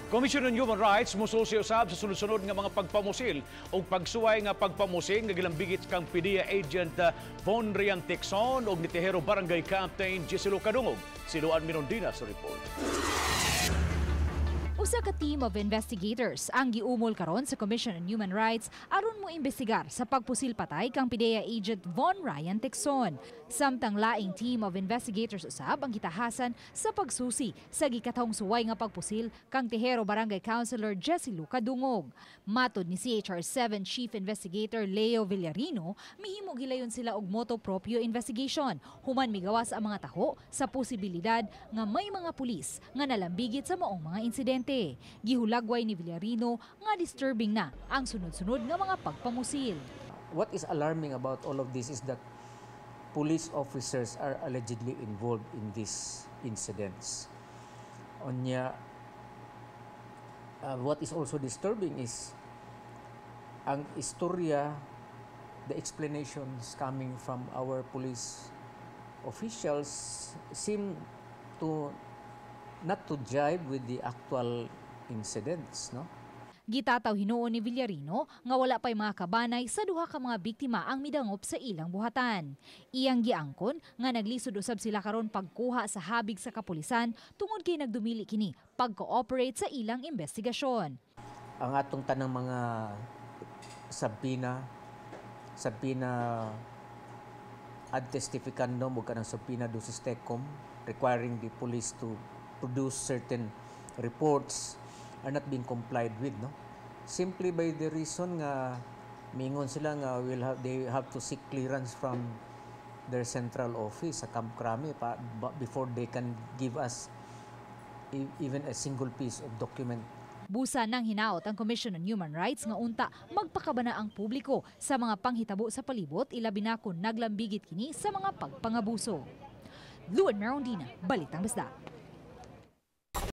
Commission on Human Rights mususi usab sa sunod-sunod nga mga pagpamusil ug pagsuway nga pagpamusil nga gilambigit kang PDEA agent Von Rian Tixon ug ni Tejero Barangay Captain Jesilo Kadungog. Si Luan Mirondina sa report. Usa ka team of investigators ang giumol karon sa Commission on Human Rights aron mo imbestigar sa pagpusil patay kang PDEA agent Von Ryan Tixon. Samtang laing team of investigators usab ang gitahasan sa pagsusi sa gikatahong suway nga pagpusil kang Tejero Barangay Councilor Jesse Luca Dungog. Matod ni CHR7 Chief Investigator Leo Villarino, mihimo gilayon sila og motu proprio investigation human migawas ang mga taho sa posibilidad nga may mga pulis nga nalambigit sa maong mga insidente. Gihulagway ni Villarino nga disturbing na ang sunod-sunod nga mga pagpamusil. What is alarming about all of this is that police officers are allegedly involved in these incidents. Onya, what is also disturbing is ang istorya, the explanations coming from our police officials seem to not to jive with the actual incidents, no? Gitataw hinuon ni Villarino nga wala pa'y mga kabanay sa duha ka mga biktima ang midangop sa ilang buhatan. Iyang giangkon nga naglisod usab sila karon pagkuha sa habig sa kapulisan tungod kay nagdumili kini pag-cooperate sa ilang investigasyon. Ang atong tanang mga subpoena, subpoena ad testificandum ug kanang subpoena duces tecum requiring the police to produce certain reports are not being complied with, no, simply by the reason nga mingon sila nga will have they have to seek clearance from their central office sa Camp Crame before they can give us even a single piece of document. Busa nang hinaot ang Commission on Human Rights nga unta magpakabana ang publiko sa mga panghitabo sa palibot, ilabi na kung naglambigit kini sa mga pagpangabuso. Luan Merondina, Balitang Bisdak.